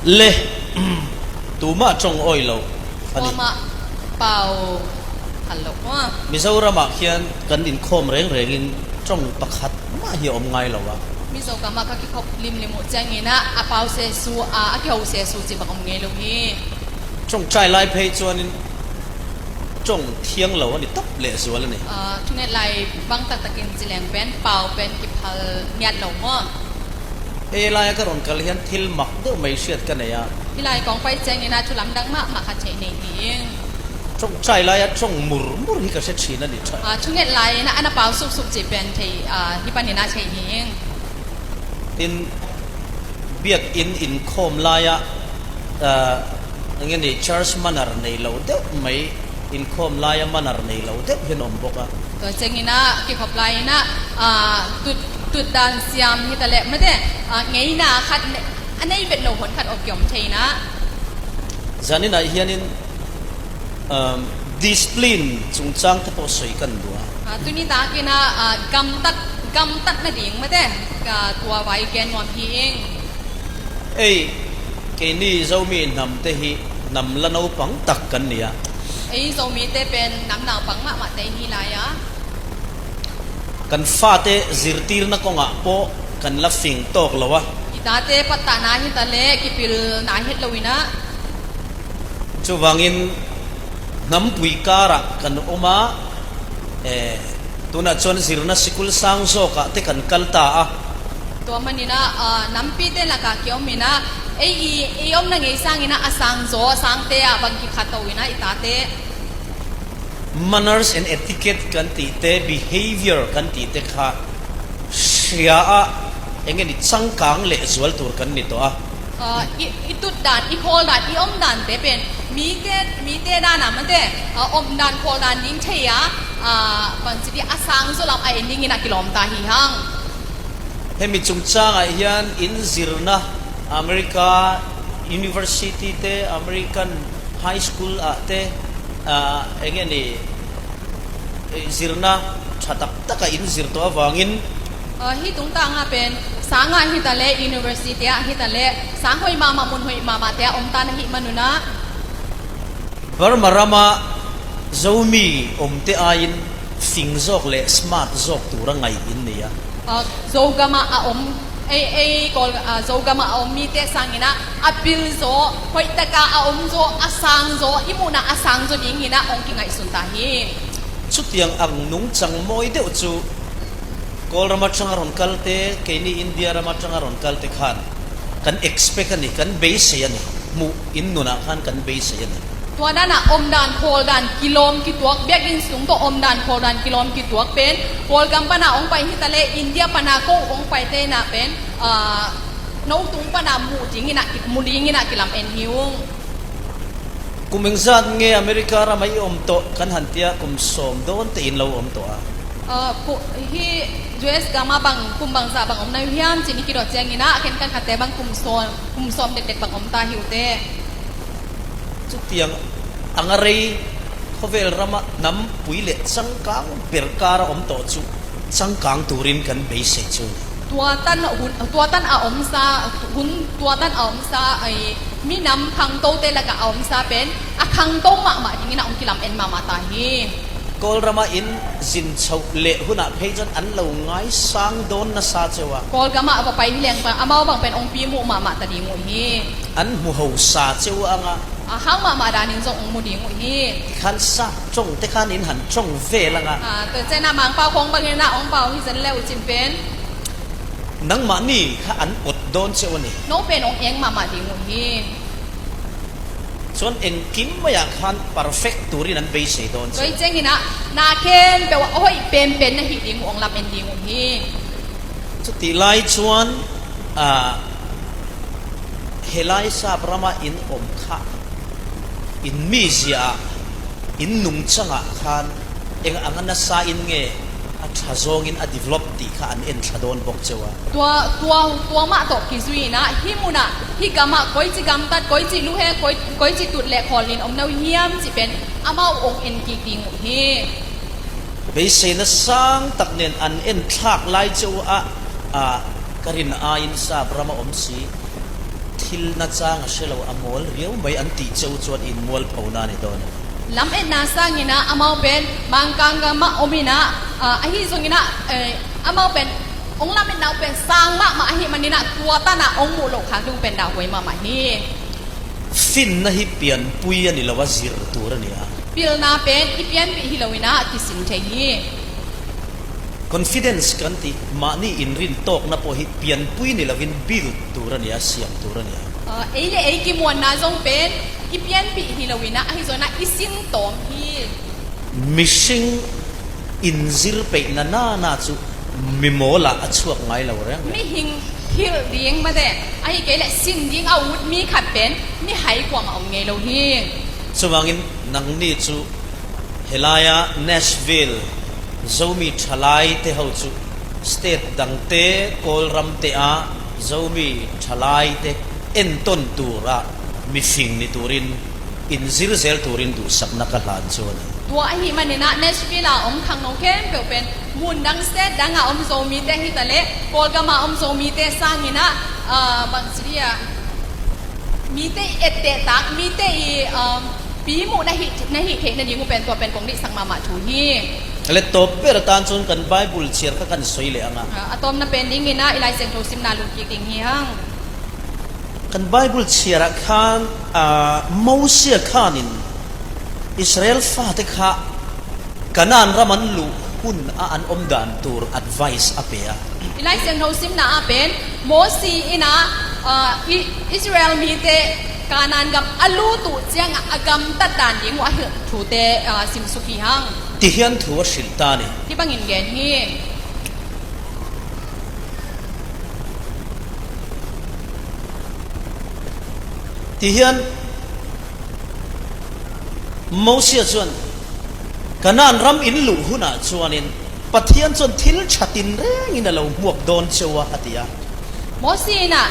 Le, tumah tawng awih lo a ni. Tuamah pau phal loh maw? Mizoramah khian kan inkhawm reng rengin tawng pakhat mah hi a awm ngai lo a. Mizokama kha khi khawp lim lim uh chiangin a a pau se su a a keu se su chi bak awm ngei lo hi. Tawngtai lai phei chuanin tawng thiang lo a ni tawp lehzual a ni. Thunget lai bang tak takin chi leng pen pau pen ki phal ngiat lo maw? Hei laia ka rawn kal hian thil mak deuh mai hriat ka nei a. Helai kawng pai chengin a thu lam dang mah mah kha theih nei tiin. Tawngtai laia tawng mur mur hi ka hre thin a ni tha. Thu nget laiin a na pau sup sup chi pen thei hi panin a theih niin. Tin, biakin inkhawm laia eng nge ni church manner nei lo deuh mai inkhawm laia manner nei lo deuh hian awm bawk a. Tawi chengin a kikhawp laiin a tut tut dan siam hi ta leh mate ngeina khat a nei vet lo hawn khat awk ki awm thein a. Zaninah hianin discipline chungchang te pawh sawi kan duh a. Tuni takin a gam tat gam tat na ding mate tua vai gen nuam hi ing. Ei, keini Zomi hnam te hi hnam la naupang tak kan ni a. Ei, Zomi te pen hnam naupang mah mah te hi lai a. Kan fate zirtirna kawngah pawh kan la fing tawk lo a. I ta te pat tah na hi ta le ki pil na het lo in a. Chuvangin hnampui karah kan awm a, eh, tunah chuan zirna sikul sang zawkah te kan kal ta a. Tuahmanin a, nampi te lakah ki awm in a, ei i i awmna ngei sang in a, a sang zaw a sang te ah bang ki khat to in a i ta te. Manners and etiquette kan tih te, behavior kan tih te kha hria a eng nge ni changkang leh zual tur kan ni tawh a. I i tut dan, i khawl dan, i awm dan te pen mi te mi te dan ah mate awm dan khawl dan ding thei a bang chi ti a sang zawh lam a ending in a kilawm ta hi hang. Hemi chungchangah hian in zirna America University te, American High School ah te eng nge ni zirna tha tak taka in zir tawh avangin. Hi tung ta nga pen sanga hi ta le University ah hi ta le sang hawi mah mah mun hawi mah mah te a awm ta na hi manun a. Burma rama Zomi awm te aiin fing zawk leh smart zawk tura ngaih in ni a. Zogam ah a awm ei ei kawl Zogam ah a awm mi te sangin a A pil zaw, hoih takah a um zaw, a sang zaw, i hmuhnak a sang zaw ding in ah ong ki ngaih sun ta hi. Chutiang ang nungchang mawi deuh chu Kawlram atanga rawn kal te, keini India ram atanga rawn kal te khan kan expect a ni, kan beisei a ni, hmuh in nunah khan kan beisei a ni. Tuadan ah awm dan, khawl dan, kilawm ki tuak, biakinn sung tawh awm dan, khawl dan, kilawm ki tuak pen, Kawlgam pana ong pai hi ta le India pana ko ong pai te na pen, Notung pana mu ding in ah mu ding in ah ki lam en hiung. Kum engzat nge America rama i awm tawh kan han tia kum sawm dawn te in lo awm tawh a. Ku hi US gama bang kum bang za bang awm na hiam chin i ki dawt chiang in ah khen kan khat te bang kum sawm kum sawm dek dek bang awm ta hi u te. Chutiang anga rei khawvel rama hnam pui leh changkang ber kara awm tawh chu changkang turin kan beisei chu a ni. Tuatan hun tuatan a awm sa hun tuatan a awm sa i mi nam khang to te lakah a awm sa pen a khang to mah mah dingin a awm ki lam en mah mah ta hi. Kawlrama in zin chhoh leh hunah phei chuan an lo ngai sang dawn nasa cheu a. Kawlgama a va pai hi leng pang a mau bang pen awng pi muh mah mah ta ding uh hi. An hmu ho sa cheu ang a. A hang mah mah dan in zawng awng mu ding uh hi. Tikhan sa tawng te khan in han tawng vel ang a. Tuncena mang pau kawng bangin a awng pau hi zan leuh chin pen. Nangmahni kha an awt dawn cheu a ni. No pen awng eng mah mah ding uh hi. Chuan engkim maiah khan perfect turin an beisei dawn cheu. Choi chengin a na khen peuh a hawi pen pen na hi ding uh awng lam en ding uh hi. Chutih lai chuan helai sap rama in awm kha in mizia ah in nungchangah khan eng anga nasa in nge a tha zawngin a develop tih kha an en thla dawn bawk cheu a. Tua tua tua mah tawh ki zui ina hi hmunah hi gam ah kawi chi gam tat kawi chi lu he kawi kawi chi tut leh khawl nin awm no hiam chi pen a mau awng en ki ti nguh hi. Beiseina sang tak nen an en thlak lai cheu a, ah ka rin aiin sap ram a awm si. thil nachang a hre lo, a mawl riau mai an tih che u chuan in mualpho na a ni dawn a ni. Lam en na sangin a a mau pen mangkang ga mah awmin a a hi zawngin a a mau pen ong lam en nau pen sang mah mah a hi manin a tua tan a ong muh loh khang dung pen dah huai mah mah hi. Finna hi pianpui a ni lo a, zir tur a ni a. Pilna pen i pianpi hi loin a ti sin thei hi. Confidence kan tih mahni inrin tawkna pawh hi pianpui ni lovin build tur a ni a, siam tur a ni a. Ei leh ei ki muanna zawng pen i pianpi hi loin a hi zawn a i sin tawm hi. Mihring inzir peihna na na chu mi mawlah a chhuak ngai lo reng reng. Mi hing thil ding mate a hi kei leh sin ding a ut mi khat pen mi hai kuam a awm ngei lo hi. Chuvangin nangni chu Helaia Nashville Zomi thalai te ho chu state dang te Kawl ram te a Zomi thalai te entawn tura mifing ni turin inzir zel turin duhsakna ka hlan chu a ni. Tuah hi manin ah Nashville ah awm thang no khem peuh pen hmun dang state dang ah awm Zomi te hi ta leh Kawlgam ah awm Zomi te sangin ah bangchiri ah mi te i et teh tak mi te i Pi mu na hi na hi theih na ding u pen tuah pen kawng dih sak mah mah thu hi. Le tawp ber atan chuan kan Bible chhiar kha kan sawi leh ang a. A tawm na pen ding in a i lai seng tho sim na lung kik ding hi hang. Kan Bible chhiar ah khan Mosia khanin Israel fate kha Kanaan ram an luh hun a an awm dan tur advice a pe a. I lai seng tho sim na ah pen Mosi in a Israel mi te Kanaan gam a lu tuh chiang ah a gam tat dan ding u a hilh thu te sim suk hi hang. Ti hian thu a hrilh ta a ni. Hi bangin gen hi. Ti hian Mosia chuan Kanaan ram in luh hunah chuanin Pathian chuan thil tha tinrengin a lo hmuak dawn cheu a, a ti a. Mosia ina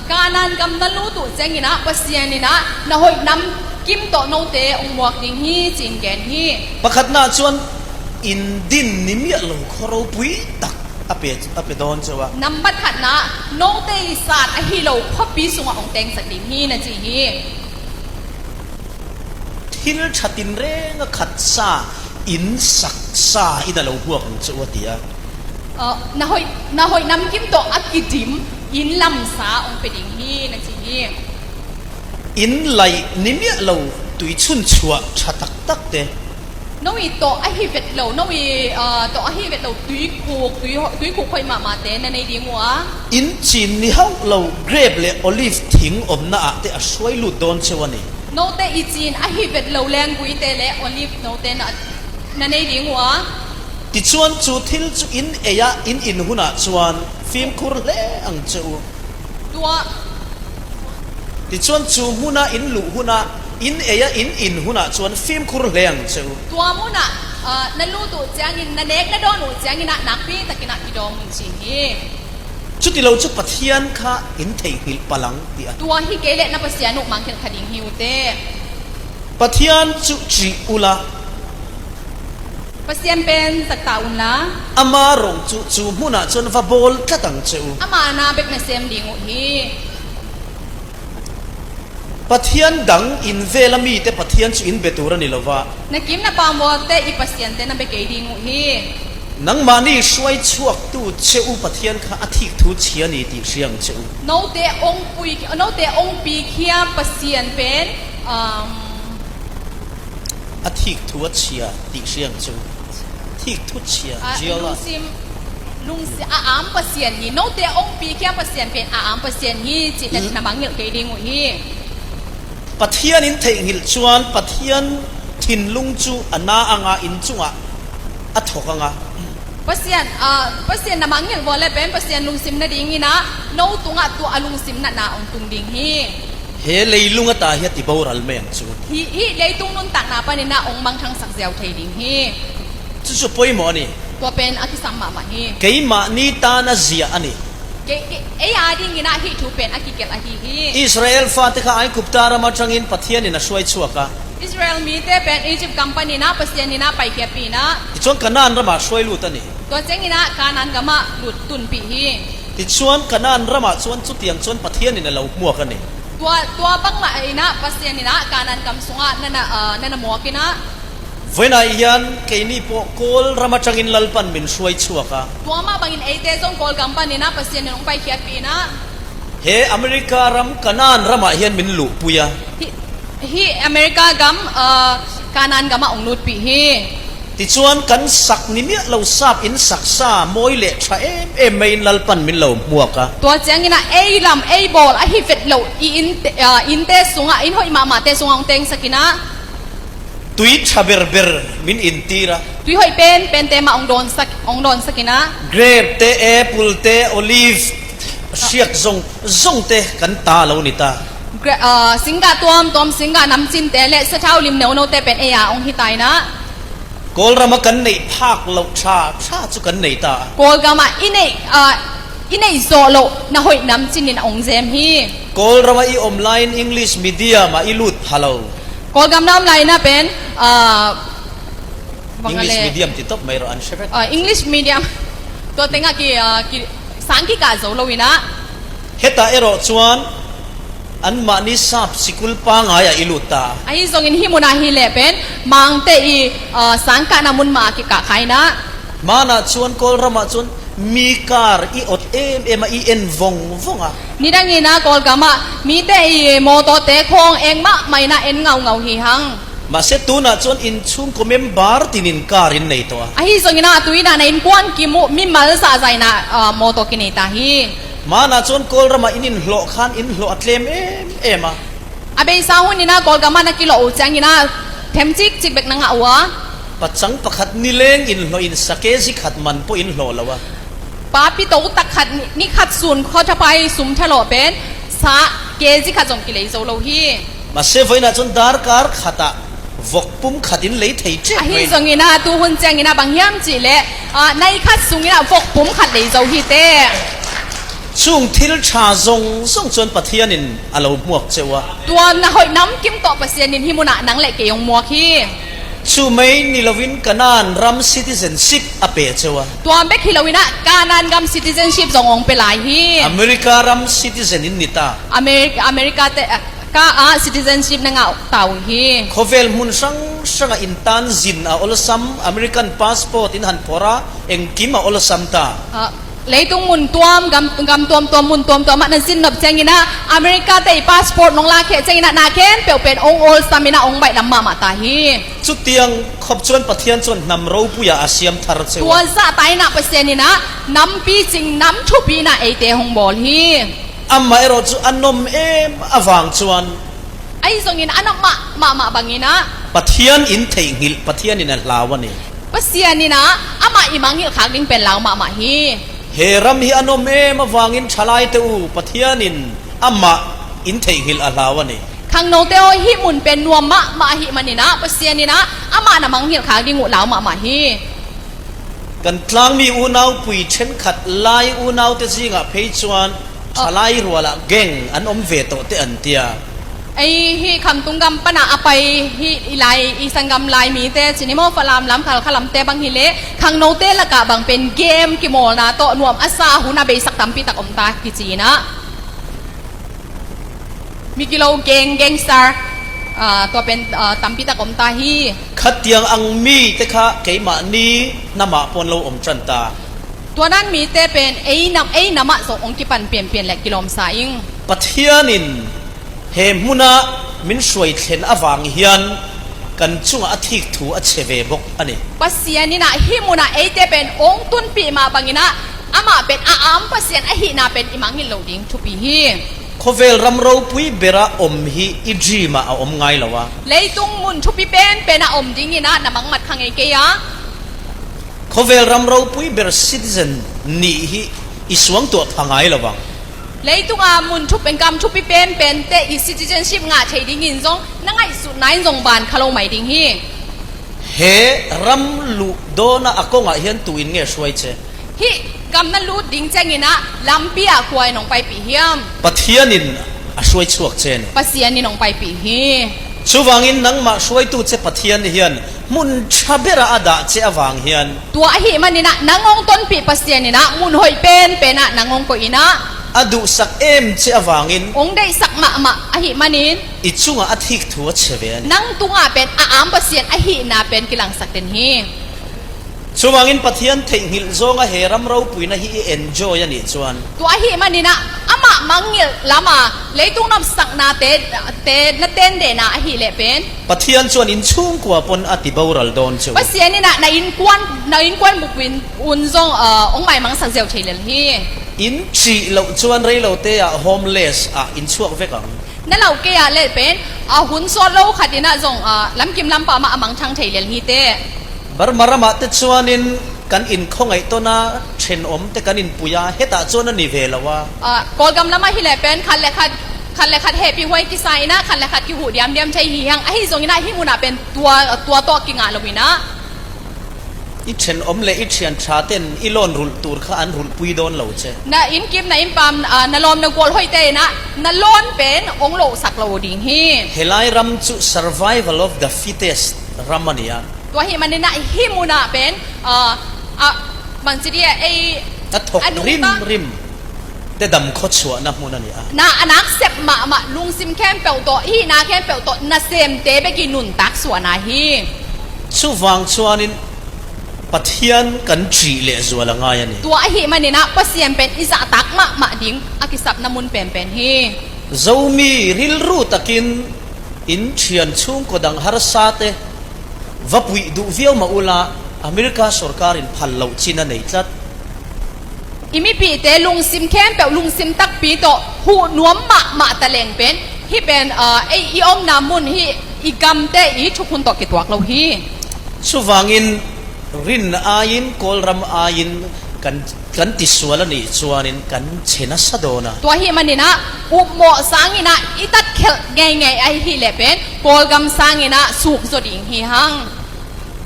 Kanaan gam na lu duh cheng ina Pasian ina na hawih nam kim tawh no te ung muak ding hi chin gen hi. Pakhatna chuan in din ni miah lo khaw ropui tak a pe a pe dawn cheu a. Nam pakhatna no te i sat a hi lo khawpi sungah ung teng sak ding hi na chi hi. Thil tha tinreng a khat sa in sak sa in a lo huak ang cheu a ti a. Na hawi na hawi nam kim tawh a ki dim in lam sa awm pe ding hi na chi hi. In laih ni miah lo tui chhun chhuah tha tak tak te. No i tawh a hi vet lo no i tawh a hi vet lo tui khuk tui tui khuk hawi mah mah te na nei ding u a. In chin ni hauh lo grape leh olive thing awmna ah te a hruai lut dawn cheu a ni. Note i chin a hi vet lo lengpui te leh olive note na na nei ding u a. Tichuan chu thil chu in ei a, in in hunah chuan fimkhur hle ang che u. Tuah. Tichuan chu hmuna in luh huna in ei a, in in hunah chuan fimkhur hle ang che u. Tuah hmunah na lu duh chiangin, na nek na dawn uh chiangin ah nakpi takin ah ki dawm un chin hi. Chuti lo chu Pathian kha in theihnghilh palh ang tih a. Tuah hi kei leh na Pasian uh mangkhel kha ding hi u te. Pathian chu ṭih ula. Pasian pen tak ta un la. Ama rawng chu chu hmunah chuan va bawl tlat ang che u. Amah na bek na sem ding uh hi. Pathian dang in vela mite Pathian chu in be tur a ni lo va. Na kim na pa mual te i Pasian te na be kei ding uh hi. Nangmahni hruai chhuaktu che u Pathian kha a thik thu chhia ni tih hria ang che u. Note ong pui note ong pi khia Pasian pen um. A thik thu a chhia tih hria ang chu. Thik thu chhia, jealous. Lungsim lungsi a am Pasian hi note ong pi khiang Pasian pen a am Pasian hi chi na na mang ngilh kei ding u hi. Pathian in theihnghilh chuan Pathian thinlung chu a na anga in chungah a thawk anga. Pasian Pasian na mang ngilh vual le pen Pasian lungsim na ding ina no tungah tuah a lungsim na na ong tung ding hi. He leilung ata hi a ti boral mai ang chu. Hi hi leitung nun tak na panin a ong mang thang sak zeu thei ding hi. Chu chu pawimawh a ni. Tua pen a ti sam mah mah hi. Keimahni tan a ziah a ni. Ke ke ei a ding in a hi thu pen a ki kel a hi hi. Israel fate kha Aigupta ram atangin Pathianin a hruai chhuak a. Israel mite pen Egypt company na Pasian in a pai hiap pin a. Tichuan Kanaan ramah hruai lut a ni. Tua cheng in a Kanaan ramah lut tun pi hi. Tichuan, Kanaan ramah chuan chutiang chuan Pathianin a lo hmuak a ni. Tua tua bang mah ina Pasianina Kanaan kam sungah nana nana muakina. Vawiinah hian keini pawh Kawl ram atangin Lalpan min hruai chhuak a. Tua mah bangin ei te zawng Kawl kam panina Pasianin ung pai khiat pina. He America ram Kanaan ramah hian min luhpui a. Hi hi America gam Kanaan gama ung lut pih hi. Tichuan kan sak ni miah lo sap in sak sa mawi leh tha em em maiin Lalpan min lo hmuak a. Tua chiangin a ei lam ei bawl a hi vet lo i in in te sunga in hawih mah mah te sunga ung teng sakin a. Tui tha ber ber min intir a. Tui hawih pen pen te mah ung dawn sak ung dawn sakin a. Grape te apple te olive hriak zawng zawng te kan ta lo ni ta. Singga tuam tuam singga nam chin te leh sathau lim neu no te pen ei ah ong hi tai na. Kawlram a kan neih phak loh tha tha chu kan nei ta a. Kawlram ah i neih i neih zawh loh na hawih nam chin in a ong zem hi. Kawlram a i awm laiin English medium ah i lut pha lo. Kawlgam na awm laiin a pen English medium ti tawp mai rawh an hre vek. English medium tuah tengah ki ki sang ki kah zo lo in a. Hetah erawh chuan anmahni sap sikul pangai a i lut ta. A hi zawngin hi hmunah hi leh pen mang te i sang kahna hmun mah ki kah khain a. Hmanah chuan Kawlramah chuan mi car i awt em em a, i en vawng vawng a. Ni dangin a Kawlgam ah mi te i motor te khawng eng mah main a en ngau ngau hi hang. Mahse tunah chuan inchhungkaw member tinin car in nei tawh a. A hi zawngin a tuinah na inkuan ki mu mi mal zah zainah motor ki nei ta hi. Hmanah chuan Kawlramah in inhlawh khan inhlawh a tlem em em a. A beisa hun ina Kawlgama na kilo u chiang ina them chik chik bek na ngah u a. Pachang pakhat nileng inhlawh in sake zi khat man pawh inhlawh lo a. Pa pi to tak khat ni khat sun khaw tha pai sum tha lo pen sa ke zi khat zawng ki lei zo lo hi. Mahse vawiinah chuan darkar khatah vawk pum khat in lei thei tep A hi mai ni. zawng ina tu hun chiang ina bang hiam chi le nai khat sung ina vawk pum khat lei zo hi te. Chung thil tha zawng zawng chuan Pathianin a lo hmuak cheu a. Tuan na hawih nam kim tawh Pasianin hi hmunah nang leh kei awng muak hi. Chu mai ni lovin Kanaan ram citizenship a pe cheu a. Tuan bek hi loin ah Kanaan ram citizenship zawng awng pe lai hi. America ram citizen in ni ta. America te Ka ah citizenship na ngah tau hi. Khawvel hmun hrang hranga in tan zin a awlsam, American passport in han phawrh a, engkim a awlsam ta. Leitung mun tuam, gam gam tuam tuam mun tuam tuam ah nan zin nop cheng ina America te i passport nong la kheh cheng ina na khen peu pen ong awlsam ina ong baih lam mah mah ta hi. Chutiang khawp chuan Pathian chuan hnam ropuia a siam thar cheu a. Tuan zah tai na Pathian ina nam pi ching nam thu pi na ei te hong bawl hi. Amah erawh chu a nawm em avang chuan. Ai zawngin a nawm mah mah mah bangin a. Pathian in theihnghilh, Pathian in a hlau a ni. Pasian in a amah i manghilh khak ding pen lau mah mah hi. He ram hi a nawm em avangin thalai te u, Pathian in amah in theihnghilh a hlau a ni. Khang no te aw hi hmun pen nuam mah mah hi man in a, Pasian in a amah na manghilh khak ding uh lau mah mah hi. Kan tlangmi unaupui thenkhat lai unaute zingah phei chuan thalai rualah gang an awm ve tawh te an tia. Ei hi kham tung gam pana a pai hi i lai i sangam lai mi te chini maw falam lam khal kha lam te bang hi le khang no te lakah bang pen game ki mawl na tawh nuam a sa hun a beisak tampi tak awm ta ki chin a. Mi kilo gang gangster tuah pen tampi tak awm ta hi. Khatiang ang mi te kha keimahni hnamah pawh an lo awm tan ta. Tuanan mi te pen ei nam ei namah zawk awng ki pan pian pian leh kilawm sa ing. Pathianin he hmuna min hruai thlen avang hian kan chungah a thik thu a che ve bawk a ni. Pasianin ah hi hmunah ei te pen awng tun pih mah bangin ah amah pen a am Pasian a hihna pen i mangil lo ding thupi hi. Khawvel ram ropui bera awm hi i dream ah a awm ngai lo a. Leitung mun thupi pen pen a awm ding ina na mangmat kha ngei kei a. Khawvel ram ropui ber citizen nih hi i suang tuah pha ngai lo ang. Leitung ah mun thup engkam thupi pen pen te i citizenship ngah thei ding in zawng na ngaihsut nain zawng van kha lo mai ding hi. He ram luh dawna a kawngah hian tu in nge hruai che? Hi gamna lut ding chengin ah lampi ah khua in ong pai pi hiam. Pathian in a hruai chhuak che ni. Pasian in ong pai pi hi. Chuvangin nangmah hruaitu che Pathian hian hmun tha bera a dah che avang hian. Tuah hi manin ah nangawng tawnpi Pasian in ah ngun hawih pen pen ah nangawng ko in ah. A duhsak em che avangin. Ong daih sak mah mah a hi manin. I chungah a thik thu a che ve a ni. Nang tungah pen a am Pasian a hi na pen ki lang sak ten hi. Chuvangin Pathian theihnghilh zawnga he ram ropuina hi i enjoy a nih chuan. Tuah hi manin ah amah mangngilh lam ah leitung nawmsak na te te na ten deh na a hi leh pen. Pathian chuan in chhungkua pawn a ti boral dawn che u. Pasian in ah na in kuan na in kuan buk in un zawng ong mai mang sak zeu thei lel hi. In ṭih loh chuan reilo te ah homeless ah in chhuak vek ang. Na lo ke ah lel pen a hun sawt lo khat in ah zawng lamkim lampa mah a mang ṭhang thei lel hi te. Burma ramah te chuanin kan inkhawngaih tawn a, thenawm te kan inpui a, hetah chuan a ni ve lo a. Kawlgam lamah hi leh pen khat leh khat, khat leh khat heh pi huai ki sa ina, khat leh khat ki huh diam diam thei hi hiang a hi zawng ina hi hmunah pen tua tua tawh ki ngah lo ina. I thenawm leh i thian tha ten i lawn rulh tur kha an rulh pui dawn lo che. Na in kim na in pam na lawm na kual hawi te ina na lawn pen ong loh sak lo ding hi. Helai ram chu survival of the fittest ram a ni a. Tuah hi manin ah hi hmun ah pen a mang chi dia ei A thawk rim rim te dam khaw chhuahna hmun a ni a. Na anak sep mah mah lungsim khem peuh tawh hi na khem peuh tawh na sem te beki nun tak suah na hi. Chuvang chuanin Pathian kan ṭih leh zual a ngai a ni. Tuah hi manin ah Pasian pen i zah tak mah mah ding a kisap na mun pen pen hi. Zomi rilru takin in ṭhian chhungkaw dang harsa te Va puih duh viau mah ula, America sorkarin phal loh chin a nei tlat. I mipi te lungsim khem peuh lungsim tak pi tawh huh nuam mah mah ta leng pen hi pen ei i awm na mun hi i gam te i thu hun tawh ki tuak lo hi. Chuvangin rin aiin Kawlram aiin kan kan tisual a nih chuanin kan che nasa dawn a. Tuah hi manin ah up mawh sangin ah i tat khelh ngei ngei ai hi le pen Kawlgam sangin ah suk zaw ding hi hang.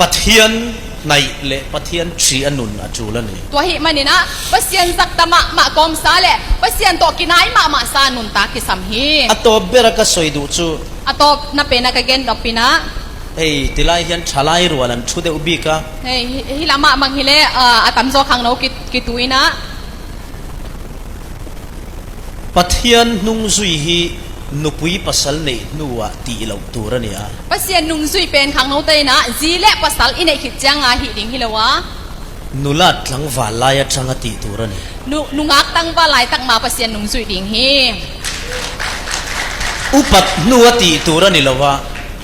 Pathian hnaih leh Pathian ṭhi a nun a ṭul a ni. Tuah hi manin ah Pasian zak ta mah mah kawm sa le Pasian tawh ki nai mah mah sa nun ta ki sam hi. A tawp ber a ka sawi duh chu. A tawp na pen a ka gen dawp pin ah. Hei tilai hian thalai rual an thu deuh bik a. Hei hi lam ah mang hi le a tam zawk hang lo ki tu in ah. Pathian hnung zui hi nupui pasal neih hnuah tih loh tur a ni a. Pasian nung zui pen khang no te ina zi leh pasal i neih khit chiang nga hi ding hi lo a. Nulat tlangval lai atanga tih tur a ni. Nu nungak tangval lai tak ma Pasian nung zui ding hi. Upat hnua tih tur a ni lo a.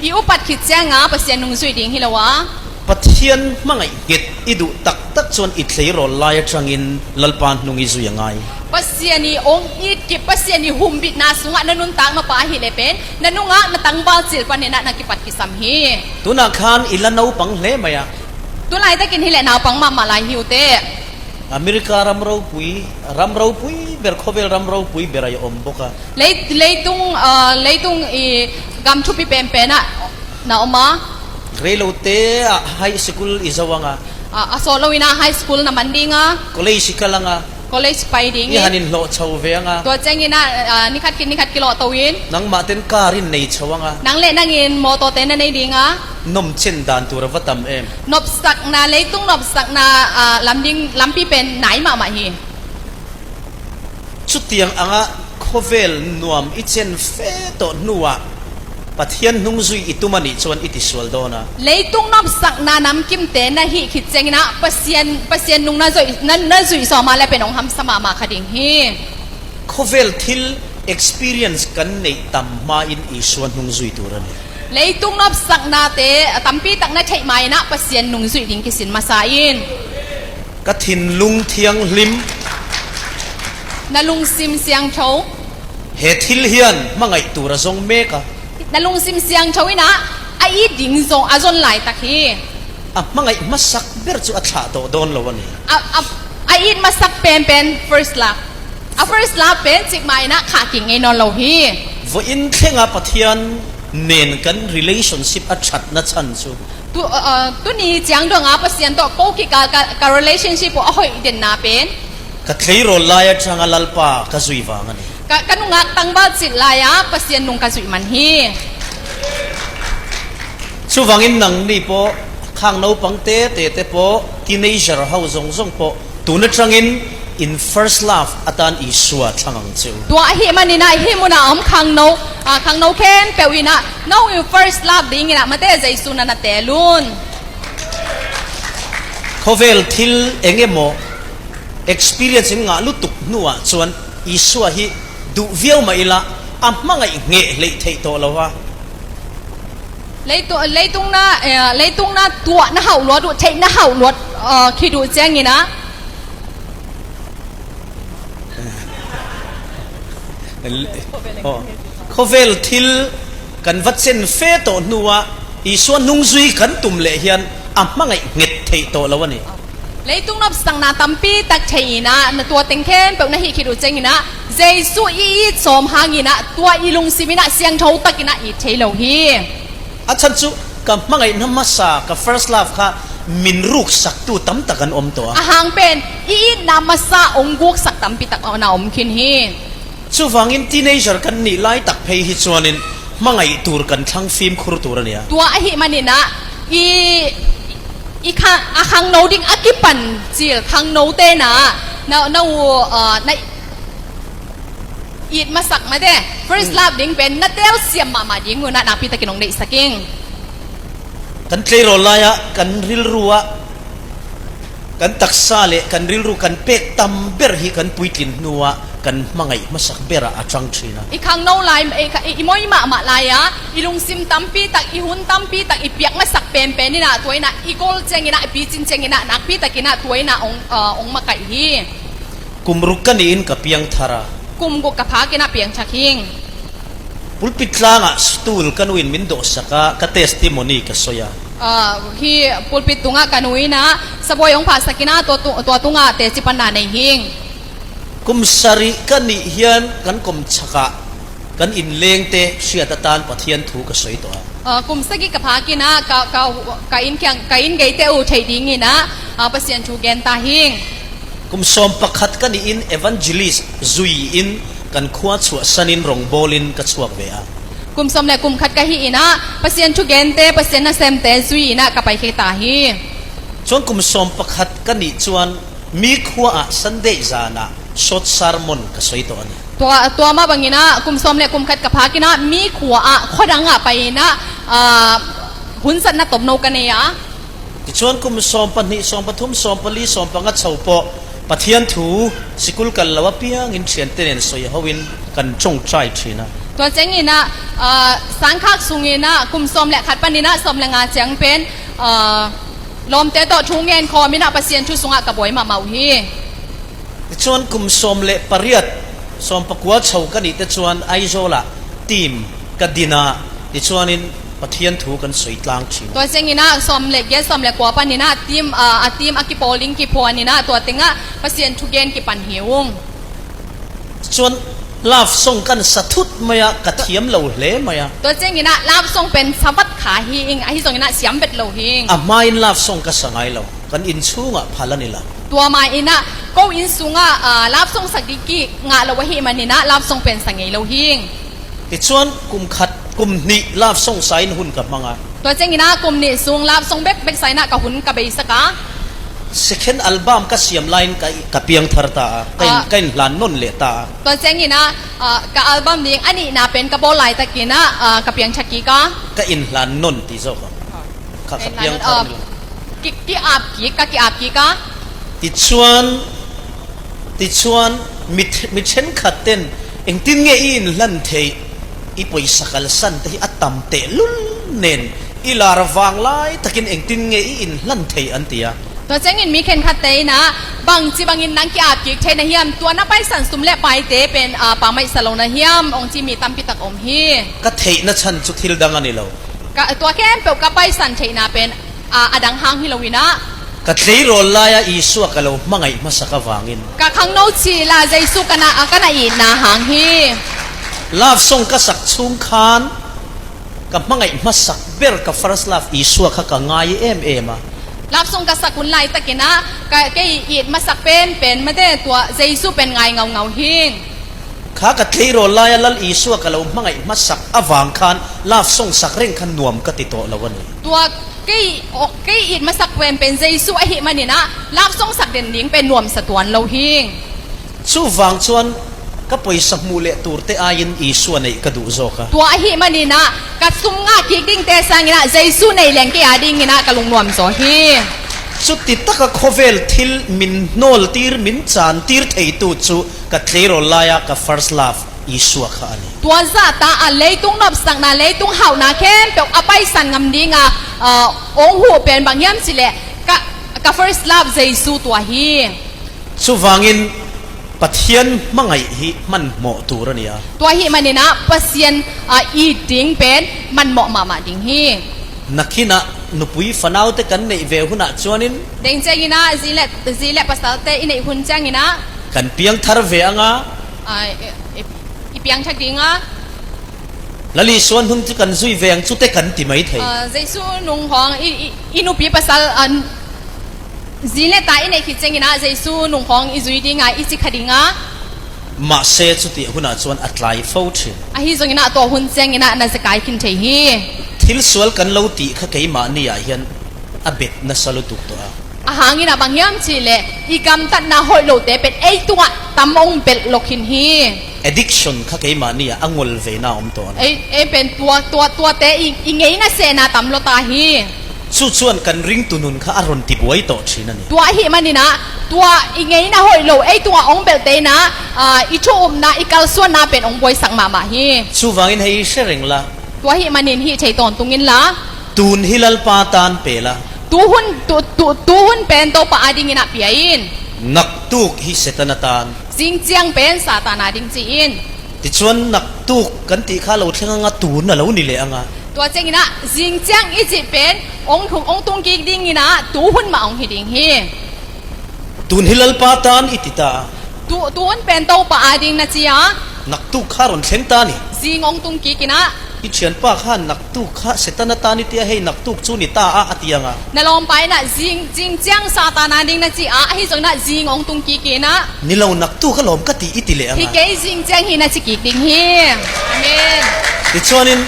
I upat khit chiang nga Pasian nung zui ding hi lo a. Pathian hmangaih nghet i duh tak tak chuan i tleirawl lai atangin Lalpa hnung i zui a ngai. Pasian i ong it kip Pasian i hum bit na sungah na nun tak na pa hi le pen na nungah na tangval chil pan ina na kipat kisam hi. Tunah khan i la naupang hle mai a. Tunlai takin hi le naupang mah mah lai hiu te. America ram ropui, ram ropui ber, khawvel ram ropui ber a i awm bawk a. Lei leitung leitung i gam thupi pen pen ah na awm a. Reilo te ah high sikul i zo ang a. A sawh lo ina high school na man ding a. College i kal ang a. College pai ding in. I han inhlawh chho ve ang a. Tuah cheng in a nikhat ki nikhat ki lawh to in. Nangmah ten car in nei chho ang a. Nang leh nang in motor te na nei ding a. Nawm chen dan tur a va tam em. Nawp sak na leitung nawp sak na lam ding lampi pen nai mah mah hi. Chutiang anga khawvel nuam i chen fe tawh hnuah Pathian hnung zui i tum a nih chuan i tisual dawn a. Leitung nawmsak na nam kim te na hi khit cheng ina Pasian Pasian nung na zawih na na zuih sawma le penong ham sama ma kha ding hi. Khawvel thil experience kan neih tam hmain Isua hnung zui tur a ni. Leitung nawmsak na te tampi tak na theih mai ina Pasian nung zuih ding kisin hmasa in. Ka thinlung thianghlim. Na lungsim siang tho. He thil hian hmangaih tur a zawng mek a. Na lungsim siang tho ina a i ding zawng a zawn lai tak hi. A hmangaih hmasak ber chu a thlah tawh dawn lo a ni. A a a it hmasak pen pen first love. A first love pen chik mah ina khah ki ngei nawn lo hi. Vawiin thlenga Pathian nen kan relationship a thatna chhan chu. Tu tuni chiang dawng ah Pasian tawh ko ki ka ka relationship pawh a hawih den na pen. Ka tleirawl lai atanga Lalpa ka zui vang a ni. Ka ka nungak tangval chilh lai ah Pasian nung ka zuih man hi. Chuvangin nangni pawh khang naupang te te te pawh teenager ho zawng zawng pawh tun atangin in first love atan Isua thlang ang che u. Tuah hi man ina hi hmun ah awm khang no ah khang no khen peuh ina no in first love ding ina mate Jesuh na na te lun. Khawvel thil eng emaw experience in ngah lutuk hnuah chuan Isua hi duh viau mah ila a hmangaih ngheh hleih theih tawh lo a. Leitung na leitung na tuah na hauh luat duh theih na hauh luat khi duh chiang ina. Khawvel thil kan va chen fe tawh hnua Isua hnungzui kan tum leh hian a hmangaih nghet theih tawh lo a ni. Leitung nop sang na tampi tak thei ina na tua teng khen peuh na hi khi duh cheng ina Jesuh i i chawm hang ina tua i lungsim ina siang tho tak ina i thei lo hi. A chhan chu ka hmangaihna hmasa ka first love kha min ruk sak tu tam tak an awm tawh a. A hang pen i i na hmasa ong guk sak tampi tak na awm khin hi. Chuvangin teenager kan nih lai tak phei hi chuanin hmangaih tur kan thlang fimkhur tur a nia. Tua a hi man ina i i khang a khang no ding a ki pan chil khang no te na na na u na it ma sak ma de first love ding pen na tel siam ma ma ding na nak pi takin ong nei saking. Kan tleirawl laia kan rilru a kan taksa leh kan rilru kan pek tam ber hi kan puitlin hnua kan hmangaih hmasak berah a chang thin a. I khang no lai i mawi mah mah lai a, i lungsim tampi tak, i hun tampi tak, i piak hmasak pen pen ina tuaina, i goal cheng ina, i pi chin cheng ina, nak pi tak ina tuaina ong ong ma kaih hi. Kum ruk ka niin ka piang thar a. Kum ruk ka phak ina piang thak hing. Pulpit tlangah stool ka nuin min dawhsak a, ka testimony ka sawi a. Hi pulpit tungah ka nuin a, sabawi ong phah sakin a, tua tungah te chi pan a nei hing. Kum sarih ka nih hian kan kawm chakah kan inleng te hriat atan Pathian thu ka sawi tawh a. Kum sagi ka phakin a, ka in khiang ka in gei te u thei ding in a, Pathian thu gen ta hing. Kum 11 ka nih in Evangelist zui in kan khua chhuahsan in rawngbawl in ka chhuak ve a. Kum sawm leh kum khat ka hi ina Pasien thu gen te Pasien na sem te zui ina ka pai khe ta hi. Chuan kum 11 ka nih chuan mi khua ah Sunday zan ah short sermon ka sawi tawh a ni. Tua tua ma bang ina kum sawm leh kum khat ka phak ina mi khua ah khua dang ah pai ina hun sat na tawp no ka nei a. Tichuan kum 12, 13, 14, 15 chho pawh Pathian thu sikul kal lo apiangin thiante nen sawi hoin kan tawngtai thin a. Tuan chengin a sangkhak chungin a kum 11 panin a 15 chiang pen lawmte tawh thu ngen khawmin a Pathian thu sungah ka buai mah mau hi. Tichuan kum 18, 19 chho ka nih te chuan Aizawlah team ka din a, tichuanin Pathian thu kan sawi tlang thin. Tuan chengin a 18, 19 panin a team a team a ki pawling ki phuanin a tuatinga Pathian thu gen ki pan hiung. Chuan love song kan sa thut mai a, ka thiam lo hle mai a. Tuan chengin a love song pen sa vat kha hi ing a hi zawng in a siam bet lo hi ing. A hmain love song ka sa ngai lo, kan inchhungah phal a ni lo. Tua mai in a ko inchungah love song sak dih ki ngah lo a hi man in a love song pen sa ngei lo hi ing. Tichuan kum khat, kum hnih love song sa in hun ka hmang a. Tuan chengin a kum hnih sung love song bek bek sa in a ka hun ka bei sak a. Second album ka siam laiin ka ka piang thar ta a, ka in ka in hlan nawn leh ta a. Tuan chengin a ka album ding a nih na pen ka bawr lai takin a ka piang tha ki ka. Ka in hlan nawn ti zawk ang. Kha ka piang thar ni lo. Ki ki ap ki ka ki ap ki ka. Tichuan tichuan mi mi thenkhat ten Engtin nge i inhlan theih? I pawisa kalsan te hi a tam tehlul nen i lar vang lai takin engtin nge i inhlan theih an ti a. Tuah chengin mi khenkhat te ina bang chi bangin nang ki ap kik theihna hiam tuahna paisan sum leh pai te pen a pa maih sa lohna hiam ong chi mi tampi tak awm hi. Ka theihna chhan chu thil dang a ni lo. Ka tuah khem peuh ka paisan theihna pen a a dang hang hi lo ina. Ka tleirawl laia Isua ka lo hmangaih hmasak avangin. Ka khang no chi la Jesuh ka na ka na ih na hang hi. Love song ka sak chhung khan ka hmangaih hmasak ber ka first love Isua kha ka ngai em em a. Love song ka sak hun lai takin a ka kei ih hmasak pen pen mate tuah Jesuh pen ngai ngau ngau hing. Kha ka tleirawl laia Lal Isua ka lo hmangaih hmasak avang khan love song sak reng kha nuam ka ti tawh lo a ni. Tua kei kei it hmasak pen pen Jesuh a hih manin a love song sak den ding pen nuam sa tuan lo hing. Chuvang chuan ka pawisa hmuh leh tur te aiin Isua neih ka duh zawk a. Tua a hih manin a ka sum nga kik ding te sangin a Jesuh nei leng ke a ding in a ka lung nuam zawh hi. Chuti taka khawvel thil min hnawl tir min chan tir theitu chu Ka tleirawl laia ka first love Isua kha a ni. Tuan zat ah a leitung nawp sak na leitung hauh na khem peuh a paisan ngam ding a awng huh pen bang hiam chi le ka ka first love Jesu tua hi. Chuvangin Pathian hmangaih hi hmanhmawh tur a ni a. Tua hi manin ah Pasian a i ding pen hmanhmawh mah mah ding hi. Nakinah nupui fanau te kan neih ve hunah chuanin. Deng chengin ah zi le zi le pasal te i neih hun chengin ah. Kan piang thar ve ang a. I piang tha ding a. Lal Isuan hnung chu kan zui ve ang chu te kan ti mai thei. Jesuh nung hawng i nupi pasal zin le ta i neih khi cheng ina Jesuh nung hawng i zui ding a i chi kha ding a. Mahse chutih hunah chuan a tlai fo thin. A hi zawng ina tuah hun cheng ina na zakai khin thei hi. Thil sual kan lo tih kha keimahni ah hian a bet nasa lutuk tawh a. A hangin a bang hiam chi le i gam tat na hawih lo te pet ei tungah tam ong belh lawk hin hi. Addiction kha keimahni ah a ngol ve na awm tawh a ni. Ei ei pen tua tua tua te i i ngei na se na tam lo ta hi. Chu chuan kan ringtu nun kha a rawn ti buai tawh thin a ni. Tua hi manin ah tua i ngei na hawih lo ei tungah ong belh te na i thu um na i kal suan na pen ong buai sak mah mah hi. Chuvangin hei i hre reng la. Tua hi manin hi thei tawn tungin la. Tun hi Lalpa tan pe la. Tu hun tu tu tu hun pen to pa a ding in ah pia in. Naktuk hi Setana tan. Zing chiang pen Satan a ding chi in. Tichuan naktuk kan tih kha lo thleng anga tun a lo ni leh anga. Tua cheng in ah zing chiang i chi pen ong thum ong tung kik ding in ah tu hun ma ong hi ding hi. Tun hi Lalpa tan i ti ta a. Tu tu hun pen to pa a ding na chi a. Naktuk kha rawn thleng ta ni. Zing ong tung kik in ah. I thianpa khan naktuk kha Setana tan i tia hei naktuk chu ni ta a a ti ang a. Na lawm pa in ah zing jing chiang Satan a ding na chi a hi zawng na zing ong tung ki ki na. Ni lo naktuk a lawm ka ti i ti leh ang a. Hi kei zing chiang hi na chi kik ding hi. Amen. Tichuanin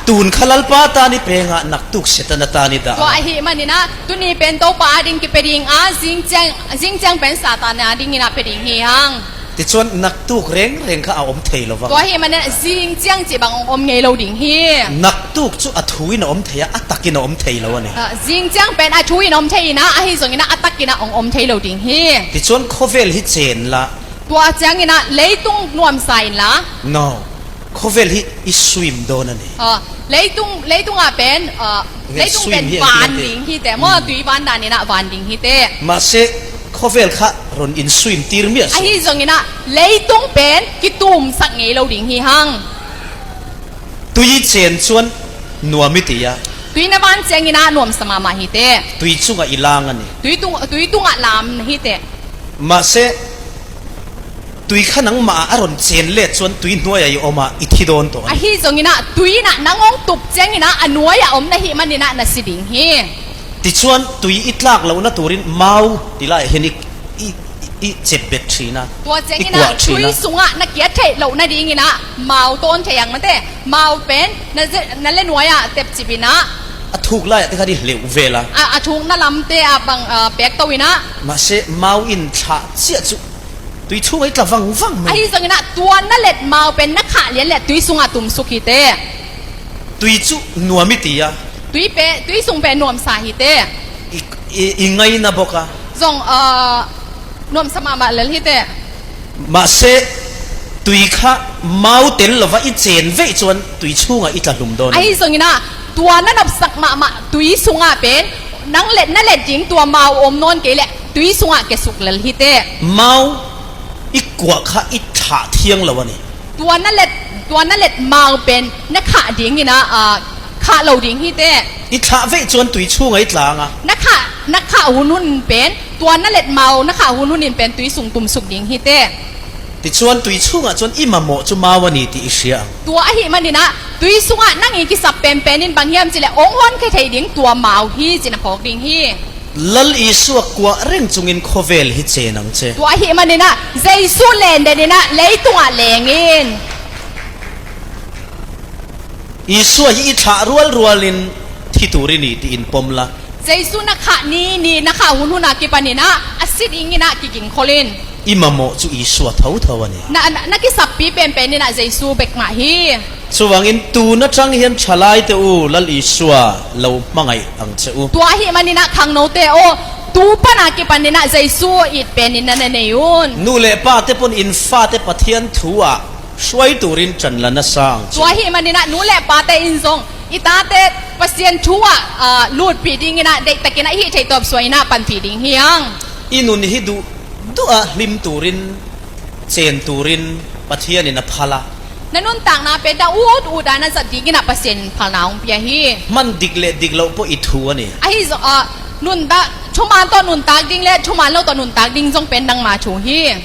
tun kha Lalpa tan i peng ah naktuk Setana tan i dah ang a. Tuah hi man in ah tuni pen to pa a ding ki pe ding a zing chiang zing chiang pen Satan a ding in ah pe ding hi hang. Tichuan naktuk reng reng kha a awm thei lo vang. Tuah hi man zing chiang chi bang awm ngei lo ding hi. Naktuk chu a thu in a awm thei a, a tak in a awm thei lo a ni. Zing chiang pen a thu in awm thei in a, a hi zawng in a, a tak in a awm thei lo ding hi. Tichuan khawvel hi chen la. Tuah chiang in a, leitung nuam sa in la. No, khawvel hi i swim dawn a ni. Leitung, leitung ah pen, leitung pen van ding hi te maw, tui van dan in a van ding hi te. Mahse Khawvel kha rawn in swim tir miah suh. A hi zawng ina leitung pen ki tum sak ngei lo ding hi hang. Tui chen chuan nuam i ti a. Tui na van cheng ina nuam sama mah hi te. Tui chungah i lang a ni. Tui tung tui tungah lam hi te. Mahse tui kha nangmah ah a rawn chen let chuan tui hnuaiah i awm a, i thi dawn tawh a A ni. hi zawng ina tui na nangawng tup cheng ina a nuaiah awm na hi man ina na si ding hi. Tichuan, tui i tlak lohna turin mau ti laiah hian i i i chep bet thin a, Tua i chengin a, kuah thin tui a. sungah na kiat theih lohna dingin a, mau tawn thei ang mate, mau pen na ze na le nuaiah tep chip in a. A thuk laiah te khan i hleuh vel a. A a thuk na lam te a bang pek to in a. Mahse, mau in thlah chiah chu tui chhungah i tla vang vang mai. A hi zawngin a, tuan na let mau pen na khah lian leh tui sungah tum suk hi te. Tui chu nuam i ti a. Tui pe, tui sung pe nuam sa hi te. I, i, i ngaina bawk a. Zawng, nuam sa mah mah lel hi te. Mahse, tui kha mau tel lova i chen veih chuan tui chhungah i tla hlum dawn a A ni. hi zawngin a, tua na nap sak mah mah tui sungah pen nang let na let ding tua mau awm nawn kei le tui sungah ke suk lel hi te. Mau i kuah kha i thlah thiang lo a ni. Tuan na let tuan na let mau pen na khah ding in a khah lo ding hi te. I thlah veih chuan tui chhung a i tlang a. Na khah na khah hun hun pen tuan na let mau na khah hun hun in pen tui sung tum suk ding hi te. Tichuan tui chhungah chuan i mamawh chu mau a ni tih i hria ang. Tua a hih man ina tui sungah nang in ki sap pen pen in bang hiam chi le ong hawn khe thei ding tua mau hi chin a phawk ding hi. Lal Isua kuah reng chungin khawvel hi chen ang che. Tuah hi manin a Jesuh len den ina leitungah lengin. Isua hi i thlah rual rualin thi tur i ni tih inpawm la. Jesuh na khah ni ni na khah hun hunah ki panin a a sit ingin ah ki king khawlin. I mamawh chu Isua tho tho a ni. Na na ki sap pi pen pen in ah Jesuh bek mah hi. Chuvangin tun atang hian thalai te u Lal Isua lo hmangaih ang che u. Tuah hi man inah khang no te aw, tu pan ah ki pan inah Jesuh it pen in nan a nei un. Nu leh pa te pawn in fate Pathian thu ah hruai turin tan la nasa ang che u. Tuah hi man inah nu leh pa te in zawng i ta te Pathian thu ah lut pi ding inah deih takin ah hi theihtawp suah inah pan pi ding hi ang. I nun hi duh duh a hlim turin chen turin Pathianin a phal a. Na nun takna pe da ut ut a na zat dik in a Pasien phal na ung pia hi. Hman dik leh dik loh pawh i thu a ni. A hi zawng ah nun da thuman tawh nun tak ding leh thuman lo tawh nun tak ding zawng pen dang ma thu hi.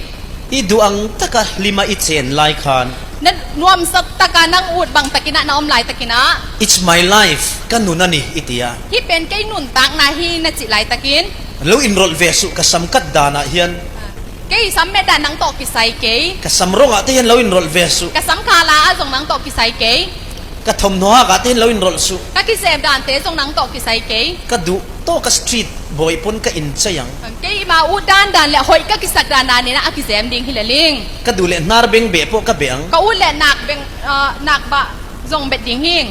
I duh ang taka hlima i chen lai khan. Na nuam sak taka nang ut bang takin ah na awm lai takin ah. It's my life, ka nun a ni i ti a. Hi pen kei nun tak na hi na chih lai takin. Lo inrawlh ve suh ka sam kat dan ah hian. Kei sam met ah nang tawh kisai kei. Ka sam rawng ah te hian lo inrawlh ve suh. Ka sam kha la ah zong nang tawh kisai kei. Ka thawmhnaw hak ah te hian lo inrawlh suh. Ka kisem dan te zong nang tawh kisai kei. Ka duh tawk a street bawi pawn ka inchei ang. Kei ima u dan dan leh hawih ka kisak dan dan in a kisem ding hi le ling. Ka duh leh hnar beng beh pawh ka beh ang. Ka u leh nak beng nak bah zong bet ding hing.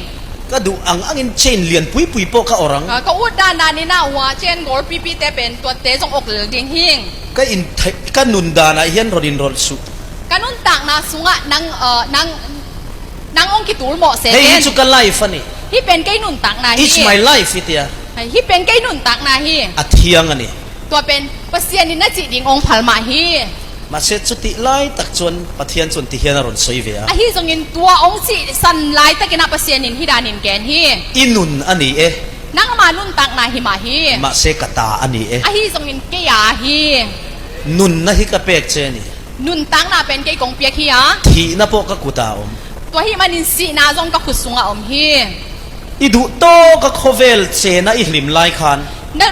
Ka duh ang angin chain lian pui pui pawh ka awrh ang. Ka u dan dan in a ua chain gold pi pi te pen tuat te zong awk lel ding hing. Ka in theih, ka nun danah hian rawn inrawlh suh. Ka nun takna chungah nang, nang, nang awng ki tur maw Hei hi Satan? chu ka life a ni. Hi pen kei nun takna hi. It's my life i tia. Hi pen kei nun takna hi. A thiang a ni. Tua pen Pathian in a chih ding awng phal mah hi. Mahse chutih lai tak chuan Pathian chuan ti hian a rawn sawi ve a. A hi zawngin tua awng chih san lai takin a Pathian in hi dan in ken hi. I nun a ni e. Nangmah nun takna hi mah hi. Mahse ka ta a ni e. A hi zawng in keia hi. Nunna hi ka pek che a ni. Nun takna pen kei kawng piak hi a. Thihna pawh ka kutah a awm. Tuah hi man in sihna zawng ka kut sungah a awm hi. I duh tawk a khawvel chena i hlim lai khan. Na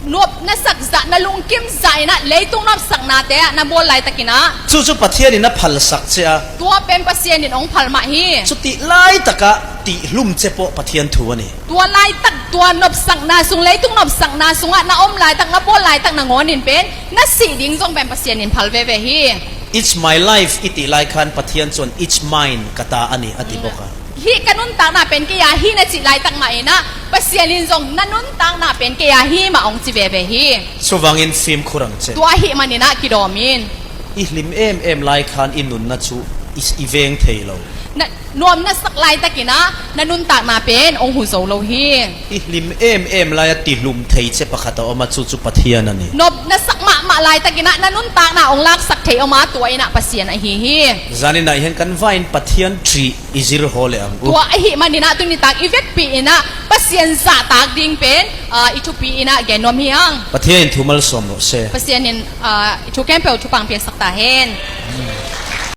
nuap na sak zah na lungkim zah in ah leitung nuap sakna te ah na bual lai takin ah. Chu chu Pathian in a phal sak che a. Tua pen Pathian in ong phal mah hi. Chutih lai taka tihhlum che pawh Pathian thu a ni. Tua lai tak tua nuap sakna sung leitung nuap sakna sungah na awm lai tak na bual lai tak na ngawn in pen na sih ding zong pen Pathian in phal ve ve hi. It's my life i tih lai khan Pathian chuan It's mine ka ta a ni a ti bawk a. Hi ka nun tak na pen kei ah hi na chih lai tak mah in ah Pathian in zong na nun tak na pen kei ah hi mah ong chi ve ve hi. Chuvangin fimkhur ang che. Tuah hi man in ah ki dawm in. I hlim em em lai khan i nunna chu i veng thei lo. Na nuam na sak lai takin ah na nun tak na pen ong hu zo lo hi. I hlim em em laia tihlum thei che pakhat a awm a, chu chu Pathian a ni. Nawp na sak mah mah lai takin ah na nun tak na ong lak sak thei awm a, tuah in ah Pathian a hi hi. Zanin ah hian kan vain Pathian ṭih i zir haw leh ang u. Tuah a hi man in ah tuni tak i vet pi in ah Pathian zah tak ding pen i thu pi in ah gen nuam hi ang. Pathian in thu malsawm rawh se. Pathian in i thu kem peu thu pang pian sak ta hen.